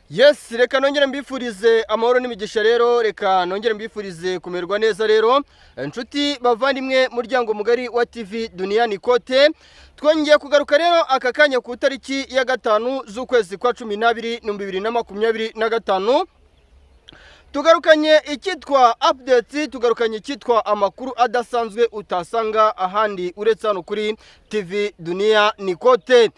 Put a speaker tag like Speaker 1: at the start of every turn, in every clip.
Speaker 1: Yes, reka nongere mbifurize amahoro n'imigisha rero, reka nongere mbifurize kumererwa neza rero. Inshuti bavandimwe, muryango mugari wa TV Duniani Kote, twongeye kugaruka rero aka kanya ku itariki ya 5 z'ukwezi kwa 12 2025. Tugarukanye icyitwa update, tugarukanye icyitwa amakuru adasanzwe utasanga ahandi uretse hano kuri TV Dunia Nikote.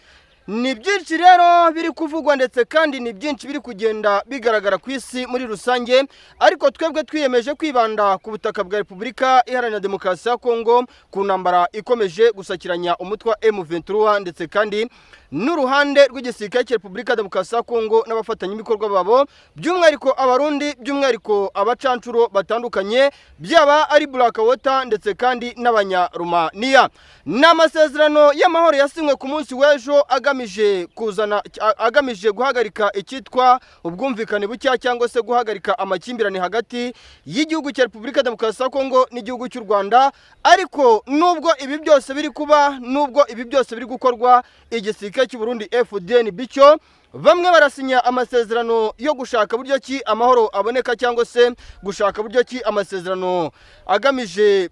Speaker 1: Ni byinshi rero biri kuvugwa, ndetse kandi ni byinshi biri kugenda bigaragara ku isi muri rusange, ariko twebwe twiyemeje kwibanda ku butaka bwa Repubulika Iharanira Demokarasi ya Kongo, ku ntambara ikomeje gusakiranya umutwe wa M23 ndetse kandi n'uruhande rw'igisirikare cya Repubulika Demokarasi ya Kongo n'abafatanyabikorwa babo, by'umwihariko Abarundi, by'umwihariko abacancuro batandukanye, byaba ari Blackwater ndetse kandi n'Abanyarumaniya. Ni amasezerano y'amahoro yasinywe ku munsi w'ejo agamije kuzana, agamije guhagarika icyitwa ubwumvikane bucya cyangwa se guhagarika amakimbirane hagati y'igihugu cya Repubulika Demokarasi ya Kongo n'igihugu cy'u Rwanda. Ariko nubwo ibi byose biri kuba, nubwo ibi byose biri gukorwa, igisirikare cy'u Burundi FDNB cyo, bamwe barasinya amasezerano yo gushaka buryo ki amahoro aboneka cyangwa se gushaka buryo ki amasezerano agamije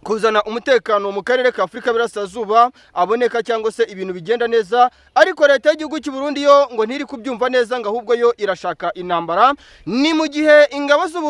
Speaker 1: kuzana umutekano mu karere ka Afurika y'Iburasirazuba aboneka cyangwa se ibintu bigenda neza, ariko leta y'igihugu cy'u Burundi yo ngo ntiri kubyumva neza, ngo ahubwo yo irashaka intambara. Ni mu gihe ingabo z'u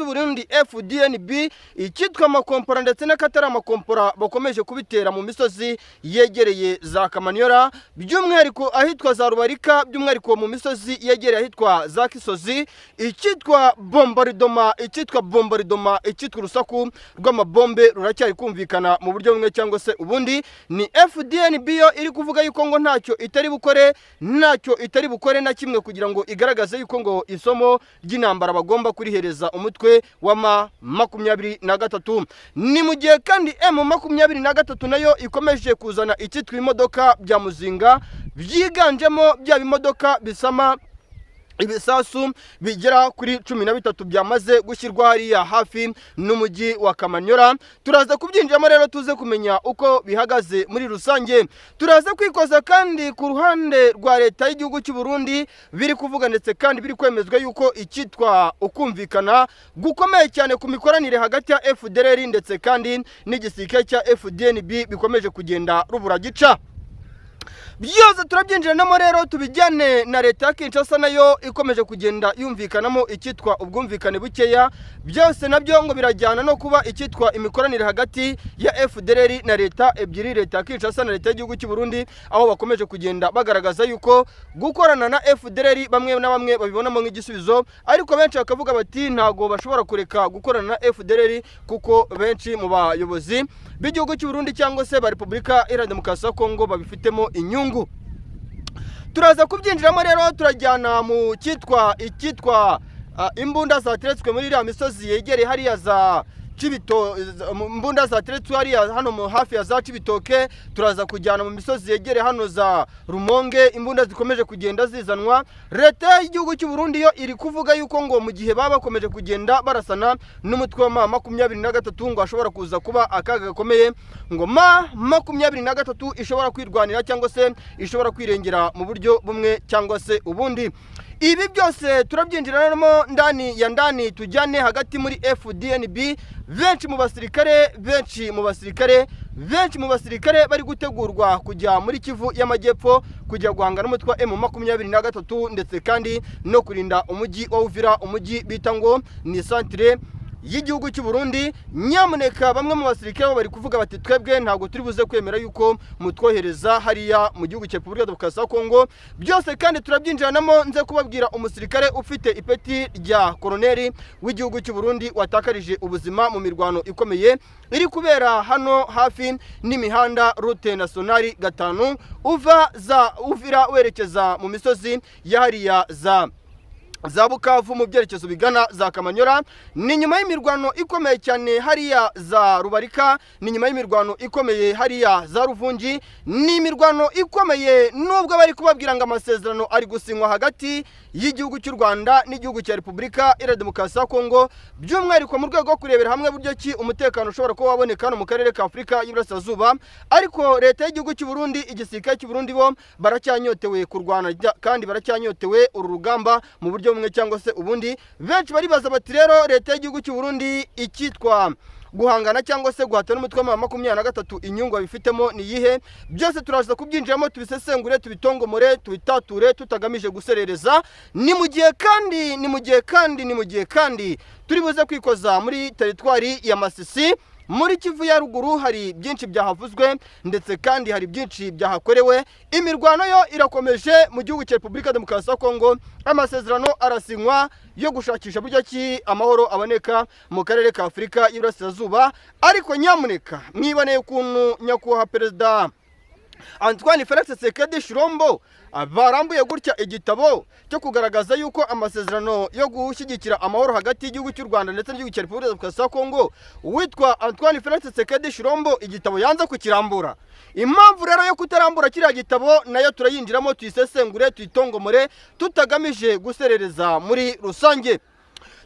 Speaker 1: Burundi FDNB, icyitwa amakompora ndetse n'akatari amakompora, bakomeje kubitera mu misozi yegereye za Kamanyola, by'umwihariko ahitwa za Rubarika, by'umwihariko mu misozi yegereye ahitwa za Kisozi. Icyitwa bombardement, icyitwa bombardement, icyitwa urusaku rw'amabombe ruracyari kumvikana mu buryo bumwe cyangwa se ubundi. Ni FDNB yo iri kuvuga yuko ngo ntacyo itari bukore, ntacyo itari bukore na kimwe kugira ngo igaragaze yuko ngo isomo ry'intambara bagomba kurihereza umutwe wa M23. Ni mu gihe kandi M23 nayo ikomeje kuzana icyitwa imodoka bya muzinga, byiganjemo bya bimodoka bisama ibisasu bigera kuri 13 byamaze gushyirwa hariya hafi n'umujyi wa Kamanyola. Turaza kubyinjiramo rero, tuze kumenya uko bihagaze muri rusange. Turaza kwikoza kandi ku ruhande rwa leta y'igihugu cy'u Burundi, biri kuvuga ndetse kandi biri kwemezwa yuko icyitwa ukumvikana gukomeye cyane ku mikoranire hagati ya FDLR ndetse kandi n'igisirikare cya FDNB bikomeje kugenda rubura gica. Byose turabyinjiranamo rero, tubijyane na leta ya Kinshasa nayo ikomeje kugenda yumvikanamo icyitwa ubwumvikane bukeya. Byose nabyo ngo birajyana no kuba icyitwa imikoranire hagati ya FDLR na leta ebyiri, leta ya Kinshasa na leta y'igihugu cy'u Burundi, aho bakomeje kugenda bagaragaza yuko gukorana na FDLR bamwe na bamwe babibonamo nk'igisubizo, ariko benshi bakavuga bati ntabwo bashobora kureka gukorana na FDLR, kuko benshi mu bayobozi b'igihugu cy'u Burundi cyangwa se ba Repubulika Iharanira Demokarasi ya Kongo babifitemo inyungu. Turaza kubyinjiramo rero, turajyana mu cyitwa icyitwa imbunda zateretswe muri iriya misozi yegereye hariya za Cibito, imbunda zateretswe hariya hano mu hafi ya za Cibitoke. Turaza kujyana mu misozi yegereye hano za Rumonge, imbunda zikomeje kugenda zizanwa. Leta y'igihugu cy'u Burundi yo iri kuvuga yuko ngo mu gihe baba bakomeje kugenda barasana n'umutwe wa M23, ngo hashobora kuza kuba akaga gakomeye, ngo M23 ishobora kwirwanira cyangwa se ishobora kwirengera mu buryo bumwe cyangwa se ubundi. Ibi byose turabyinjiranamo ndani ya ndani, tujyane hagati muri FDNB. Benshi mu basirikare, benshi mu basirikare bari gutegurwa kujya muri Kivu y'Amajyepfo kujya guhangana n'umutwe wa M23 ndetse kandi no kurinda umujyi wa Uvira, umujyi bita ngo ni centre y'igihugu cy'u Burundi. Nyamuneka, bamwe mu basirikare bo bari kuvuga bati twebwe ntabwo turi buze kwemera yuko mutwohereza hariya mu gihugu cya Repubulika Demokarasi ya Kongo. Byose kandi turabyinjiranamo, nze kubabwira umusirikare ufite ipeti rya koroneri w'igihugu cy'u Burundi watakarije ubuzima mu mirwano ikomeye iri kubera hano hafi n'imihanda route nationale 5, uva za Uvira werekeza mu misozi ya hariya za za Bukavu mu byerekezo bigana za Kamanyora. Ni nyuma y'imirwano ikomeye cyane hariya za Rubarika, ni nyuma y'imirwano ikomeye hariya za Ruvungi. Ni imirwano ikomeye nubwo bari kubabwira ngo amasezerano ari gusinywa hagati y'igihugu cy'u Rwanda n'igihugu cya Repubulika Iharanira Demokarasi ya Kongo, by'umwihariko mu rwego rwo kurebera hamwe buryo ki umutekano ushobora kuba waboneka hano mu karere ka Afurika y'Iburasirazuba. Ariko leta y'igihugu cy'u Burundi, igisirikare cy'u Burundi, bo baracyanyotewe kurwana kandi baracyanyotewe uru rugamba mu buryo bumwe cyangwa se ubundi. Benshi baribaza bati: "Rero leta y'igihugu cy'u Burundi, icyitwa guhangana cyangwa se guhatana n'umutwe wa 23, inyungu babifitemo ni iyihe?" Byose turaza kubyinjiramo, tubisesengure, tubitongomore, tubitature, tutagamije guserereza. Ni mu gihe kandi turi buze kwikoza muri teritwari ya Masisi, muri Kivu ya Ruguru. Hari byinshi byahavuzwe ndetse kandi hari byinshi byahakorewe. Imirwano yo irakomeje mu gihugu cya Repubulika Demokarasi ya Kongo. Amasezerano arasinywa yo gushakisha buryo ki amahoro aboneka mu karere ka Afurika y'Iburasirazuba. Ariko nyamuneka mwiboneye ukuntu nyakubahwa Perezida Antoine Felix Tshisekedi Tshilombo barambuye gutya igitabo cyo kugaragaza yuko amasezerano yo gushyigikira amahoro hagati y'igihugu cy'u Rwanda ndetse n'igihugu cya Repubulika Demokarasi ya Kongo. Uwitwa Antoine Felix Tshisekedi Tshilombo igitabo yanze kukirambura. Impamvu rero yo kutarambura kiriya gitabo nayo turayinjiramo, tuyisesengure, tuyitongomore, tutagamije guserereza muri rusange.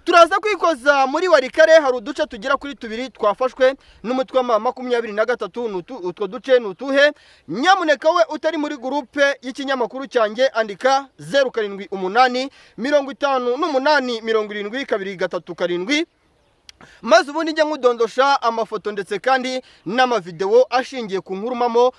Speaker 1: Turaza kwikoza muri Walikale. Hari uduce tugera kuri tubiri twafashwe n'umutwe wa 23. Utwo duce ni utuhe? Nyamuneka we utari muri groupe y'ikinyamakuru cyanjye, andika 0785872237, maze ubundi njya nkudondosha amafoto ndetse kandi n'amavidewo ashingiye ku nkuru mpamo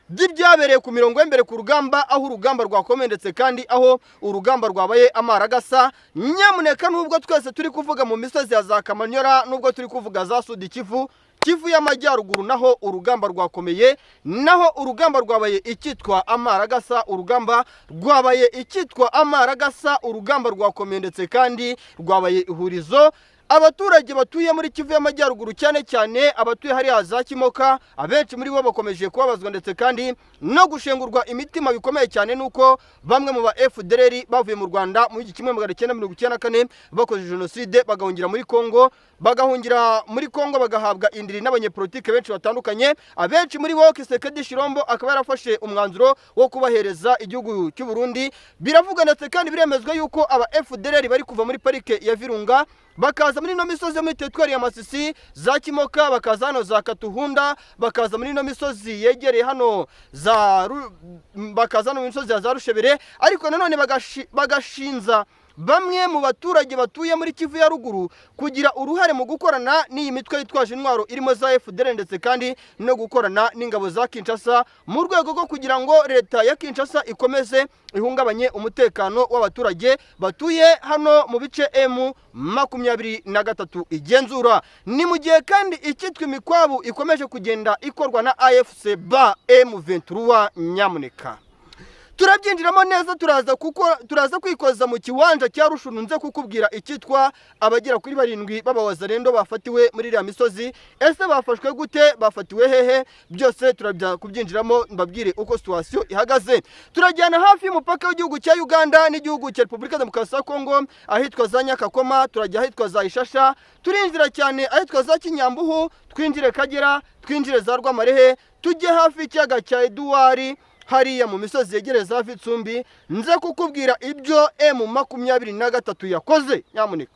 Speaker 1: by'ibyabereye ku mirongo y'imbere ku rugamba, aho urugamba rwakomeye ndetse kandi aho urugamba rwabaye amaragasa. Nyamuneka, nubwo twese turi kuvuga mu misozi ya za Kamanyora, nubwo turi kuvuga za Sud Kivu, Kivu y'Amajyaruguru naho urugamba rwakomeye, naho urugamba rwabaye icyitwa amaragasa. Urugamba rwabaye icyitwa amaragasa, urugamba rwakomeye ndetse kandi rwabaye ihurizo. Abaturage batuye muri Kivu y'Amajyaruguru, cyane cyane abatuye hariya za Kimoka, abenshi muri bo bakomeje kubabazwa ndetse kandi no gushengurwa imitima bikomeye cyane nuko bamwe mu ba FDLR bavuye mu Rwanda mu 1994 bakoze jenoside, bagahungira muri Kongo, bagahabwa indiri n'abanyepolitike benshi batandukanye. Abenshi muri bo Tshisekedi Tshilombo akaba yarafashe umwanzuro wo kubahereza igihugu cy'u Burundi. Biravuga ndetse kandi biremezwa yuko aba FDLR bari kuva muri parike ya Virunga, bakaza muri ino misozi yo muri teritwari ya Masisi, za Kimoka, bakaza hano za Katuhunda, bakaza muri ino misozi yegereye hano za bakaza hano mu misozi ya za Rushebere. Ariko nanone bagashinza bamwe mu baturage batuye muri Kivu ya Ruguru kugira uruhare mu gukorana n'iyi mitwe yitwaje intwaro irimo za FDLR, ndetse kandi no gukorana n'ingabo za Kinshasa mu rwego rwo kugira ngo leta ya Kinshasa ikomeze ihungabanye umutekano w'abaturage batuye hano mu bice M23 igenzura. Ni mu gihe kandi icyitwa imikwabu ikomeje kugenda ikorwa na AFC ba M23. Nyamuneka turabyinjiramo neza. Turaza kuko turaza kwikoza mu kiwanja cya Rutshuru, nze kukubwira icyitwa abagera kuri barindwi b'abawazarendo bafatiwe muri iriya misozi. Ese bafashwe gute? Bafatiwe hehe? Byose turabya kubyinjiramo, mbabwire uko situation ihagaze. Turajyana hafi y'umupaka w'igihugu cya Uganda n'igihugu cya Repubulika Demokarasi ya Kongo, ahitwa za Nyakakoma. Turajya ahitwa za Ishasha, turinjira cyane ahitwa za Kinyambuhu, twinjire Kagera, twinjire za Rwamarehe, tujye hafi y'ikiyaga cya Edouard, hariya mu misozi yegereye za Vitsumbi, nze kukubwira ibyo M23 yakoze. Nyamuneka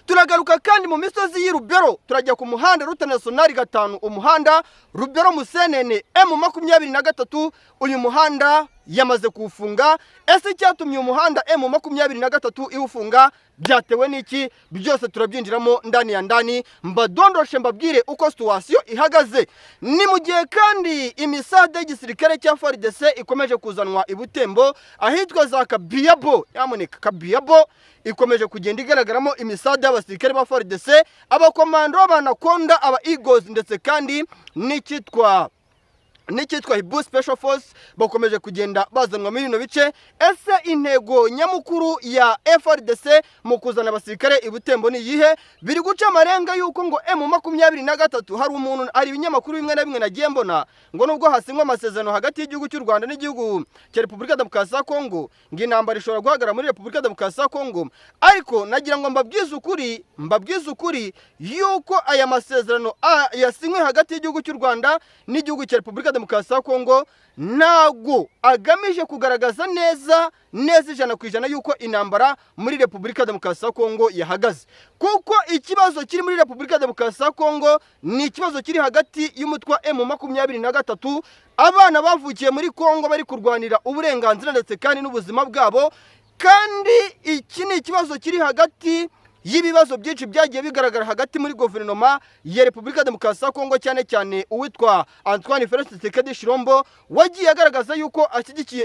Speaker 1: turagaruka kandi mu misozi y'i Rubero. Turajya ku muhanda route nationale 5, umuhanda Rubero Musenene. M23 uyu muhanda yamaze kuwufunga. Ese icyatumye uyu muhanda M23 iwufunga byatewe n'iki? Byose turabyinjiramo ndani ya ndani, mbadondoshe, mbabwire uko situation ihagaze. Ni mu gihe kandi imisade y'igisirikare cya FARDC ikomeje kuzanwa i Butembo, ahitwa za Kabiyabo. Nyamuneka, Kabiyabo ikomeje kugenda igaragaramo imisade y'abasirikare ba FARDC, abakomando b'Abanakonda, aba Eagles, ndetse kandi n'icyitwa N'icyitwa Hibu Special Force bakomeje kugenda bazanwa muri bino bice. Ese intego nyamukuru ya FARDC mu kuzana abasirikare i Butembo ni iyihe? Biri guca amarenga yuko ngo M23, hari umuntu, hari ibinyamakuru bimwe na bimwe nagiye mbona ngo nubwo hasinywa amasezerano hagati y'igihugu cy'u Rwanda n'igihugu cya Repubulika Demokarasi ya Kongo, ngo intambara ishobora guhagarara muri Repubulika Demokarasi ya Kongo. Ariko nagira ngo mbabwize ukuri yuko aya masezerano yasinywe hagati y'igihugu cy'u Rwanda n'igihugu cya Repubulika Demokarasi ya Kongo ntabwo agamije kugaragaza neza neza 100% yuko intambara muri Repubulika Demokarasi ya Kongo yahagaze, kuko ikibazo kiri muri Repubulika Demokarasi ya Kongo ni ikibazo kiri hagati y'umutwe wa M23, abana bavukiye muri Kongo bari kurwanira uburenganzira ndetse kandi n'ubuzima bwabo. Kandi iki ni ikibazo kiri hagati y'ibibazo byinshi byagiye bigaragara hagati muri guverinoma ya Repubulika Demokarasi ya Kongo, cyane cyane uwitwa Antoine Felix Tshisekedi Tshilombo wagiye agaragaza yuko ashyigikiye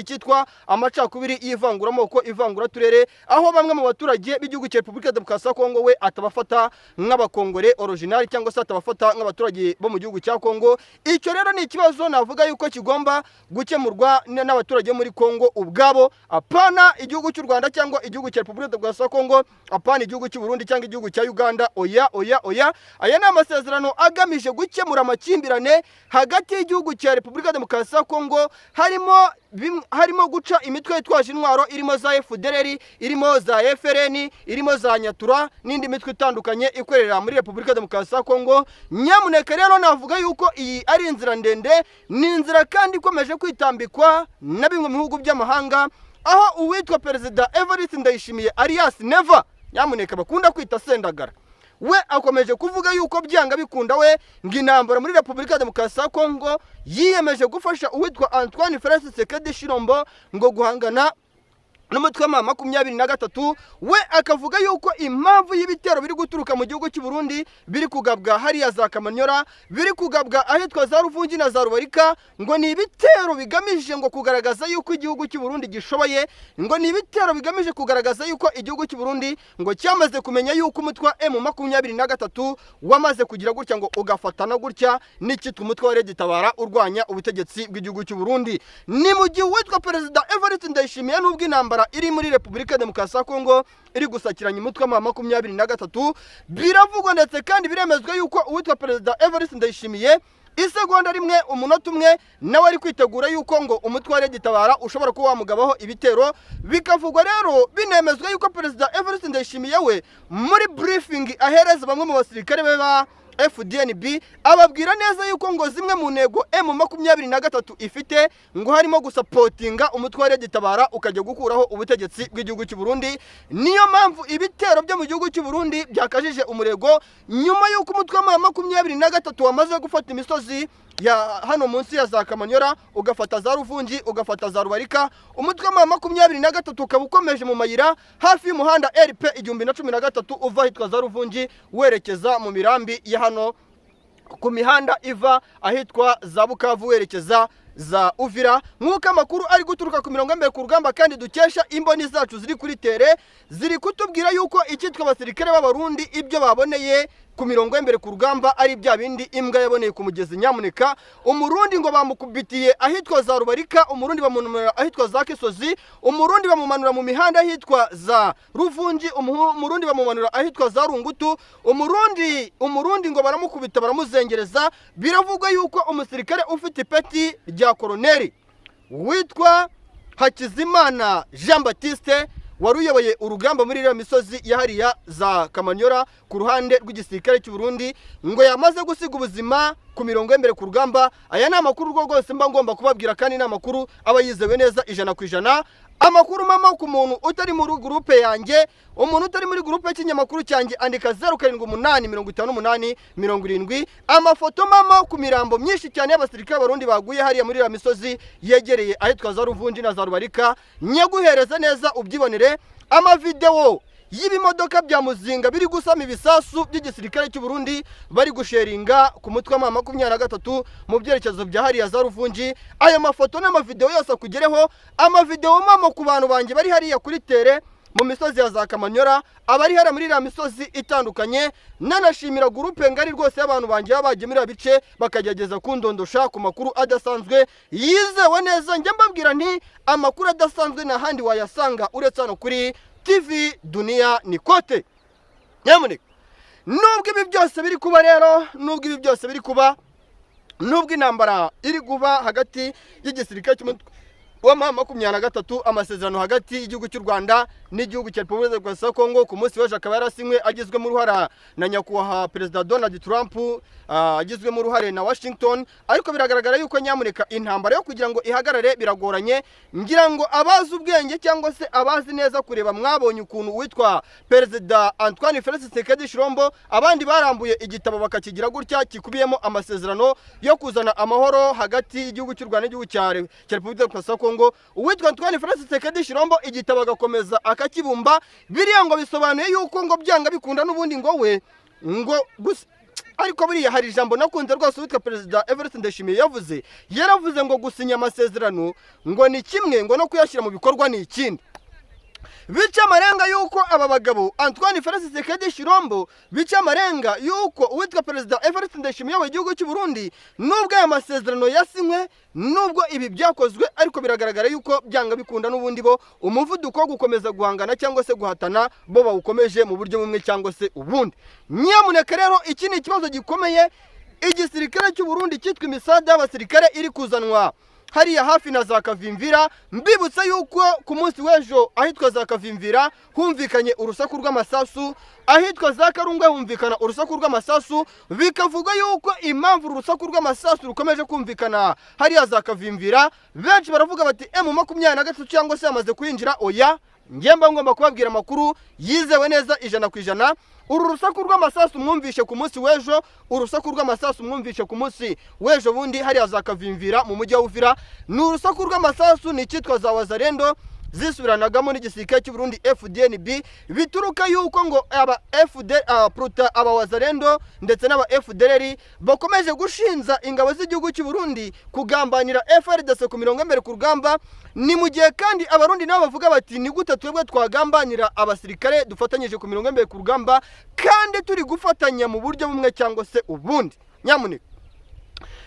Speaker 1: icyitwa amacakubiri y'ivanguramoko, ivanguraturere, aho bamwe mu baturage b'igihugu cya Repubulika Demokarasi ya Kongo we atabafata nk'abakongore original, cyangwa se atabafata nk'abaturage bo mu gihugu cya Kongo. Icyo rero ni ikibazo navuga yuko kigomba gukemurwa n'abaturage bo muri Kongo ubwabo, apana igihugu cy'u Rwanda cyangwa igihugu cya Repubulika Demokarasi ya Kongo, apana igihugu cy'u Burundi cyangwa igihugu cya Uganda. Oya, oya, oya! Aya ni amasezerano agamije gukemura amakimbirane hagati y'igihugu cya Repubulika Demokarasi ya Kongo, harimo guca imitwe yitwaje intwaro irimo za FDLR, irimo za FRN, irimo za Nyatura n'indi mitwe itandukanye ikorera muri Repubulika Demokarasi ya Kongo. Nyamuneka rero navuga yuko iyi ari inzira ndende, ni inzira kandi ikomeje kwitambikwa na bimwe mu bihugu by'amahanga, aho uwitwa Perezida Evariste Ndayishimiye alias Neva, nyamuneka bakunda kwita Sendagara, we akomeje kuvuga yuko byanga bikunda we ngo intambara muri Repubulika ya Demokarasi ya Kongo yiyemeje gufasha uwitwa Antoine Felix Tshisekedi Tshilombo ngo guhangana n'umutwe wa 23. We akavuga yuko impamvu y'ibitero biri guturuka mu gihugu cy'u Burundi biri kugabwa hariya za Kamanyora, biri kugabwa ahitwa za Ruvungi na za Rubarika, ngo ni ibitero bigamije ngo kugaragaza yuko igihugu cy'u Burundi gishoboye, ngo ni ibitero bigamije kugaragaza yuko igihugu cy'u Burundi ngo cyamaze kumenya yuko umutwe wa M23 wamaze kugira gutya ngo ugafatana gutya n'icyitwa umutwe wa RED Tabara urwanya ubutegetsi bw'igihugu cy'u Burundi. Ni mu gihe uwitwa Perezida Evariste Ndayishimiye, nubwo intambara iri muri Repubulika Demokarasi ya Kongo iri gusakiranya umutwe wa 23, biravugwa ndetse kandi biremezwa yuko uwitwa Perezida Evariste Ndayishimiye isegonda rimwe, umunota umwe, nawe ari kwitegura yuko ngo umutwe wa RED Tabara ushobora kuba wamugabaho ibitero. Bikavugwa rero binemezwa yuko Perezida Evariste Ndayishimiye we muri briefing ahereza bamwe mu basirikare be ba FDNB ababwira neza yuko ngo zimwe mu ntego M23 ifite ngo harimo gusapotinga umutwe wa RED Tabara ukajya gukuraho ubutegetsi bw'igihugu cy'u Burundi. Niyo mpamvu ibitero byo mu gihugu cy'u Burundi byakajije umurego nyuma y'uko umutwe wa 23 wamaze gufata imisozi ya hano munsi ya za Kamanyora, ugafata za Ruvungi, ugafata za Rubarika. Umutwe wa 23 ukaba ukomeje mu mayira hafi y'umuhanda RP 1013 uva ahitwa za Ruvungi werekeza mu mirambi ya hano ku mihanda iva ahitwa za Bukavu werekeza za Uvira, nk'uko amakuru ari guturuka ku mirongo imbere ku rugamba kandi dukesha imboni zacu ziri kuri terrain ziri kutubwira yuko icyitwa abasirikare b'Abarundi ibyo baboneye ku mirongo y'imbere ku rugamba ari bya bindi imbwa yaboneye ku mugezi. Nyamuneka, Umurundi ngo bamukubitiye ahitwa za Rubarika, Umurundi bamumanura ahitwa za Kisozi, Umurundi bamumanura mu mihanda ahitwa za Ruvungi, Umurundi bamumanura ahitwa za Rungutu. Umurundi ngo baramukubita, baramuzengereza. Biravugwa yuko umusirikare ufite ipeti rya koroneri witwa Hakizimana Jean Baptiste wari uyoboye urugamba muri iriya misozi ya hariya za Kamanyora ku ruhande rw'igisirikare cy'u Burundi ngo yamaze gusiga ubuzima ku mirongo y'imbere ku rugamba. Aya ni amakuru rwose mba ngomba kubabwira, kandi ni amakuru aba yizewe neza 100%. Amakuru mama ku muntu utari muri groupe yanjye, umuntu utari muri groupe y'ikinyamakuru cyanjye, andika 078 58 70. Amafoto mama ku mirambo myinshi cyane y'abasirikare b'Abarundi baguye hariya muri iriya misozi yegereye ahitwa za Ruvungi na za Rubarika, nyaguhereza neza ubyibonere. Amavidewo y'ibimodoka bya muzinga biri gusama ibisasu by'igisirikare cy'u Burundi bari gusheringa ku mutwe wa 23 mu byerekezo bya hariya za Ruvungi, ayo mafoto n'amavidewo yose akugereho. Amavidewo mama ku bantu banjye bari hariya kuri terrain. mu misozi ya za Kamanyora, abari hariya muri iriya misozi itandukanye. Nanashimira groupe ngari rwose y'abantu banjye baba bagiye muri iriya bice, bakagerageza kundondosha ku makuru adasanzwe yizewe neza. Njya mbabwira nti amakuru adasanzwe nta handi wayasanga uretse hano kuri TV Dunia ni Kote. Nyamuneka, nubwo ibi byose biri kuba rero, nubwo ibi byose biri kuba, nubwo intambara iri kuba hagati y'igisirikare cy'umutwe wa M23, amasezerano hagati y'igihugu cy'u Rwanda n'igihugu cya Repubulika Demokarasi ya Kongo ku munsi w'ejo akaba yarasinywe, agizwemo uruhara na nyakubahwa Perezida Donald Trump, agizwemo uruhare na Washington, ariko biragaragara yuko nyamuneka intambara yo kugira ngo ihagarare biragoranye. Ngira ngo abazi ubwenge cyangwa se abazi neza kureba mwabonye ukuntu uwitwa Perezida Antoine Felix Tshisekedi Tshilombo, abandi barambuye igitabo bakakigira gutya kikubiyemo amasezerano yo kuzana amahoro hagati y'igihugu cy'u Rwanda n'igihugu cya Repubulika Demokarasi ya Kongo, uwitwa Antoine Felix Tshisekedi Tshilombo igitabo agakomeza akakibumba. Biriya ngo bisobanuye yuko ngo byanga bikunda n'ubundi ngo we ngo gusa. Ariko buriya hari ijambo nakunze rwose uwitwa Perezida Evariste Ndayishimiye yavuze. Yaravuze ngo gusinya amasezerano ngo ni kimwe, ngo no kuyashyira mu bikorwa ni ikindi. Bica amarenga yuko aba bagabo Antoine Felix Tshisekedi Tshilombo, bica amarenga yuko uwitwa Perezida Evariste Ndayishimiye uyoboye igihugu cy'u Burundi, nubwo aya masezerano yasinywe, nubwo ibi byakozwe, ariko biragaragara yuko byanga bikunda n'ubundi bo umuvuduko wo gukomeza guhangana cyangwa se guhatana bo bawukomeje mu buryo bumwe cyangwa se ubundi. Nyamuneka rero, iki ni ikibazo gikomeye. Igisirikare cy'u Burundi cyitwa imisada y'abasirikare iri kuzanwa hariya hafi na za Kavimvira. Mbibutsa yuko ku munsi w'ejo ahitwa za Kavimvira humvikanye urusaku rw'amasasu, ahitwa za Karungwe humvikana urusaku rw'amasasu. Bikavugwa yuko impamvu uru rusaku rw'amasasu rukomeje kumvikana hariya za Kavimvira, benshi baravuga bati M23 cyangwa se yamaze kwinjira. Oya, njye mba ngomba kubabwira amakuru yizewe neza 100%. Uru rusaku rw'amasasu mwumvishe ku munsi w'ejo, urusaku rw'amasasu mwumvishe ku munsi w'ejo bundi hariya za Kavimvira mu mujyi wa Uvira, ni urusaku rw'amasasu, ni icyitwa za Wazalendo zisubiranagamo n'igisirikare cy'u Burundi FDNB. Bituruka yuko ngo aba FD pruta aba Wazalendo ndetse n'aba FDLR bakomeje gushinza ingabo z'igihugu cy'u Burundi kugambanira FARDC ku mirongo imbere ku rugamba. Ni mu gihe kandi Abarundi nabo bavuga bati ni gute twebwe twagambanira abasirikare dufatanyije ku mirongo imbere ku rugamba kandi turi gufatanya mu buryo bumwe cyangwa se ubundi? Nyamuneka,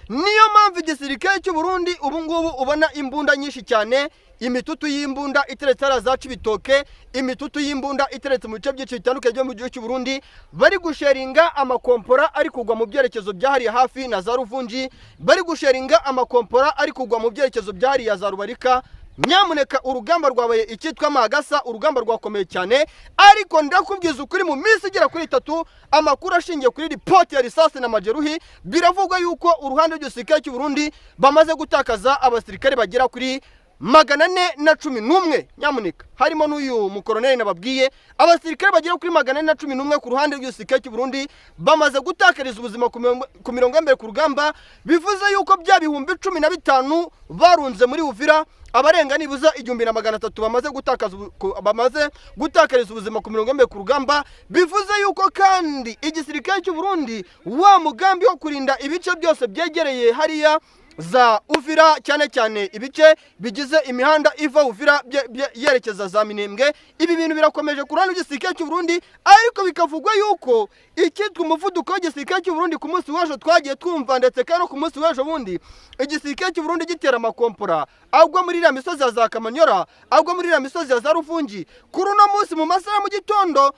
Speaker 1: niyo mpamvu igisirikare cy'u Burundi ubu ngubu ubona imbunda nyinshi cyane, imitutu y'imbunda iteretse hariya za Cibitoke, imitutu y'imbunda iteretse mu bice byinshi bitandukanye byo mu gihugu cy'u Burundi. Bari gusheringa amakompora ari kugwa mu byerekezo byahariye hafi na za Ruvungi, bari gusheringa amakompora ari kugwa mu byerekezo byahariye za Rubarika. Nyamuneka, urugamba rwabaye icyitwa magasa, urugamba rwakomeye cyane. Ariko ndakubwiza ukuri, mu minsi igera kuri 3, amakuru ashingiye kuri ripoti ya risasi na majeruhi, biravugwa yuko uruhande rw'igisirikare cy'u Burundi bamaze gutakaza abasirikare bagera kuri 411. Nyamuneka, harimo n'uyu mukoroneri nababwiye. Abasirikare bagera kuri 411 ku ruhande rw'igisirikare cy'u Burundi bamaze gutakariza ubuzima ku mirongo y'imbere ku rugamba. Bivuze yuko bya 15,000 barunze muri Uvira, abarenga nibuza 1300 bamaze gutakariza ubuzima ku mirongo y'imbere ku rugamba. Bivuze yuko kandi igisirikare cy'u Burundi, wa mugambi wo kurinda ibice byose byegereye hariya za Uvira, cyane cyane ibice bigize imihanda iva Uvira yerekeza za Minembwe, ibi bintu birakomeje ku ruhande rw'igisirikare cy'u Burundi. Ariko bikavugwa yuko icyitwa umuvuduko w'igisirikare cy'u Burundi ku munsi w'ejo twagiye twumva, ndetse kandi no ku munsi w'ejo bundi igisirikare cy'u Burundi gitera amakompora agwa muri iriya misozi ya za Kamanyora, agwa muri iriya misozi ya za Ruvungi. Kuri uno munsi mu masaha ya mu gitondo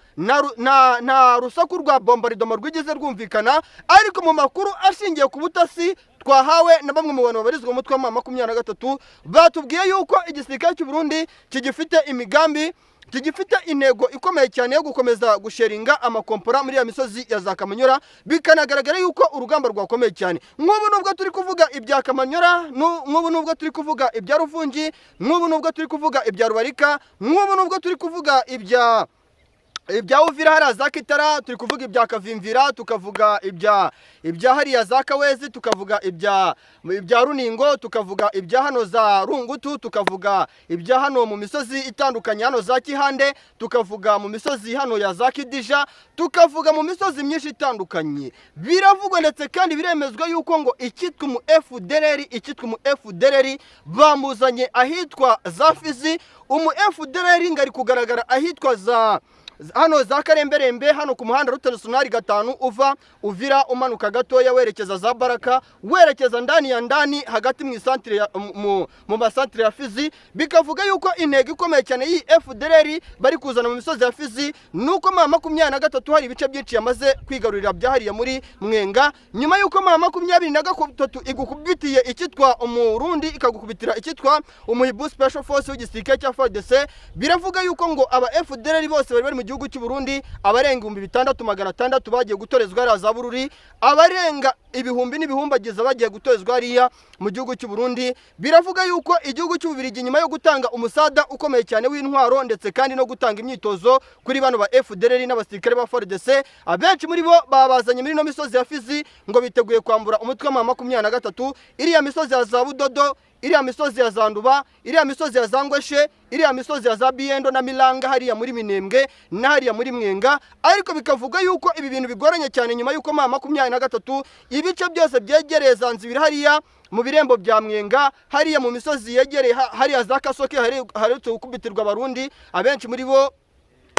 Speaker 1: nta rusaku rwa bombardement rwigeze rwumvikana, ariko mu makuru ashingiye ku butasi twahawe na bamwe mu bantu babarizwa mu mutwe wa M23, batubwiye yuko igisirikare cy'u Burundi kigifite imigambi, kigifite intego ikomeye cyane yo gukomeza gusheringa amakompora muri ya misozi ya za Kamanyora. Bikanagaragara yuko urugamba rwakomeye cyane. Nk'ubu nubwo turi kuvuga ibya Kamanyora, nk'ubu nubwo turi kuvuga ibya Ruvungi, nk'ubu nubwo turi kuvuga ibya Rubarika, nk'ubu nubwo turi kuvuga ibya Ibya Uvira hariya za Kitara, turi kuvuga ibya Kavimvira, tukavuga ibya hariya za Kawezi, tukavuga ibya Runingo, tukavuga ibya hano za Rungutu, tukavuga ibya hano mu misozi itandukanye hano za Kihande, tukavuga mu misozi hano ya za Kidija, tukavuga mu misozi myinshi itandukanye. Biravugwa ndetse kandi biremezwa yuko ngo icyitwa umu FDLR, icyitwa umu FDLR bamuzanye ahitwa za Fizi. Umu FDLR ngo ari kugaragara ahitwa za hano za Karemberembe, hano ku muhanda route nationale 5, uva Uvira umanuka gatoya werekeza za Baraka, werekeza ndani ya ndani hagati mu isantire ya mu masantire ya Fizi. Bikavuga yuko intego ikomeye cyane y'iyi FDLR bari kuzana mu misozi ya Fizi nuko M23 hari ibice byinshi yamaze kwigarurira byahariye muri Mwenga, nyuma yuko M23 igukubitiye icyitwa Umurundi, ikagukubitira icyitwa umuhibu Special Force w'igisirikare cya FARDC. Biravuga yuko ngo aba FDLR bose bari bari mu gihugu cy'u Burundi, abarenga 6600 bagiye gutorezwa hariya za Bururi, abarenga ibihumbi n'ibihumbagiza bagiye gutorezwa hariya mu gihugu cy'u Burundi. Biravuga yuko igihugu cy'u Bubiligi, nyuma yo gutanga umusada ukomeye cyane w'intwaro ndetse kandi no gutanga imyitozo kuri bano ba FDLR n'abasirikare ba FARDC, abenshi muri bo babazanye muri ino misozi ya Fizi, ngo biteguye kwambura umutwe wa 23 iriya misozi ya za Budodo, iriya misozi ya Zanduba, iriya misozi ya Zangweshe, iriya misozi ya za Biyendo na Milanga, hariya muri Minembwe na hariya muri Mwenga. Ariko bikavuga yuko ibi bintu bigoranye cyane, nyuma yuko M23 ibice byose byegereye Zanzibiri, hariya mu birembo bya Mwenga, hariya mu misozi yegereye hariya za Kasoke, haretse gukubitirwa Abarundi, abenshi muri bo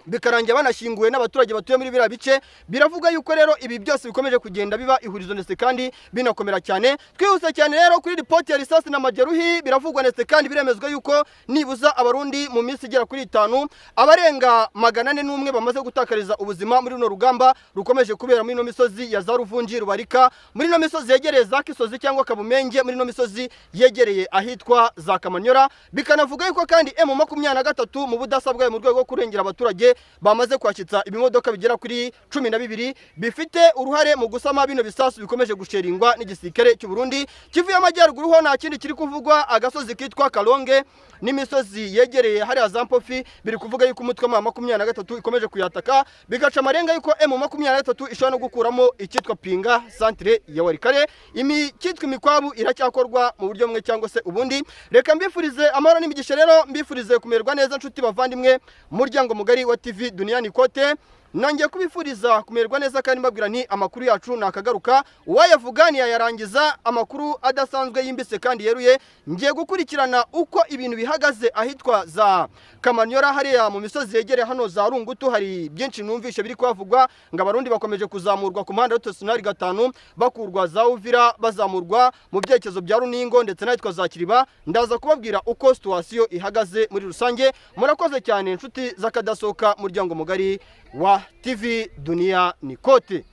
Speaker 1: bikarangira banashyinguwe n'abaturage batuye muri biriya bice. Biravuga yuko rero ibi byose bikomeje kugenda biba ihurizo ndetse kandi binakomera cyane. Twihuse cyane rero kuri ripoti ya risasi na majeruhi. Biravugwa ndetse kandi biremezwa yuko nibuza Abarundi mu minsi igera kuri 5 abarenga 401 bamaze gutakariza ubuzima muri runo rugamba rukomeje kubera muri ino misozi ya za Ruvungi, Rubarika, muri ino misozi yegereye za Kisozi cyangwa Kabumenge, muri ino misozi yegereye ahitwa za Kamanyora. Bikanavuga yuko kandi M23 mu budasa bwayo mu rwego rwo kurengera abaturage bamaze kwakitsa ibimodoka bigera kuri 12 bifite uruhare mu gusama bino bisasu bikomeje gusheringwa n'igisirikare cy'u Burundi. Kivu y'Amajyaruguru ho nta kindi kiri kuvugwa. Agasozi kitwa Kalonge n'imisozi yegereye hariya za Mpofi, biri kuvuga yuko umutwe wa 23 ikomeje kuyataka, bigaca amarenga yuko M23 ishobora no gukuramo icyitwa Pinga, centre ya Walikale. Imikitwa imikwabu iracyakorwa mu buryo bumwe cyangwa se ubundi. Reka mbifurize amahoro n'imigisha rero, mbifurize kumererwa neza, nshuti bavandimwe, muryango mugari wa TV Duniani Kote. Nongeye kubifuriza kumererwa neza kandi mbabwira nti amakuru yacu nakagaruka, uwayavuga ntiyayarangiza. Amakuru adasanzwe yimbitse kandi yeruye. Ngiye gukurikirana uko ibintu bihagaze ahitwa za Kamanyora, hariya mu misozi yegereye hano za Rungutu. Hari byinshi numvishe biri kuhavugwa, ngo Abarundi bakomeje kuzamurwa ku muhanda wa 5, bakurwa za Uvira, bazamurwa mu byerekezo bya Runingo ndetse n'ahitwa za Kiriba. Ndaza kubabwira uko situation ihagaze muri rusange. Murakoze cyane, inshuti z'akadasohoka, muryango mugari wa TV Dunia ni Kote.